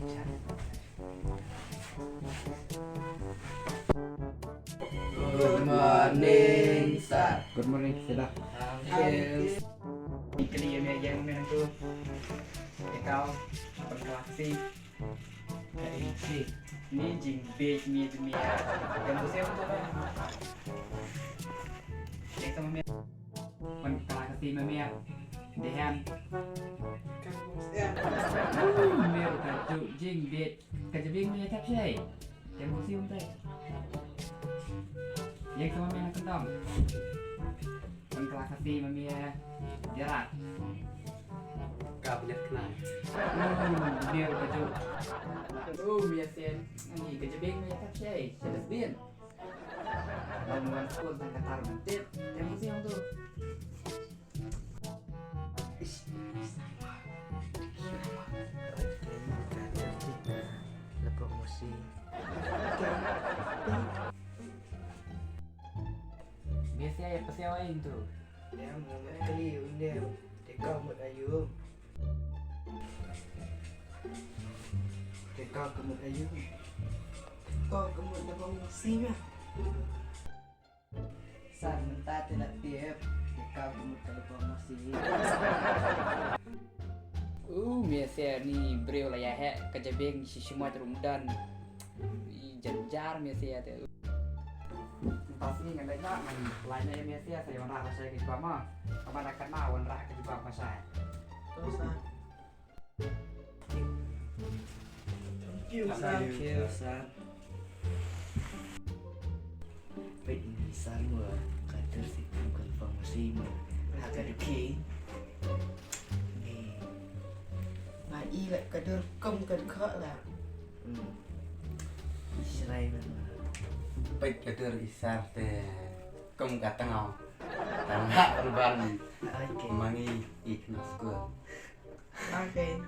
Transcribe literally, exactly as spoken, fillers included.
Good morning, sir. Good morning, sir. Thank you. Kali ya me yang me tu. Kau, apa kau si? Kali si. Ni jing big ni tu me. Yang tu siapa tu? Yang sama me. Pynkylla ka shi ma miat. Dei hem. Ka bus em. Uh, miat ka ju jing bit. Ka jabieng mia tap shei. Kem bus em te. Yang sama mia na kentang. Pynkylla ka shi ma mia. Diarak. Ka blet kena. Uh, miat ka ju. Uh, mia sen. Ani ka jabieng mia tap shei. Shei dustbin. Ban wan skul tang katar ban tip. Em masi hang tu. Ish, ish. Lepas masi. Biasa ya, pesiaw aja tu. Em, kali undang. Teka mut ayu. Teka ka mut ayu. Ko ka mut da bang sima. San mynta te la tip. Teka ka mut ka la bang masi. Uh, mia sia ni briew la ïa heh ka jabieng shi shi ma rum dan. I jan jar mia sia te. Pas ni ngan leit noh, ngan leit noh ïa mia sia, sa ïa wanrah lashai ka jubab mo. Ka ban da katno wanrah ka jubab lashai. To sir. Thank you, sir. Thank you, sir. Peit ni sir mo, ka dur si kum ka pang si mo. Ha ka dukhi. Ni. Nga i la ka dur kum ka dukha la. Hmm. Israi na. Peit ka dur i sir te kum ka tangau. Tang ha perban. Okay. Mangi i kena skul. Okay.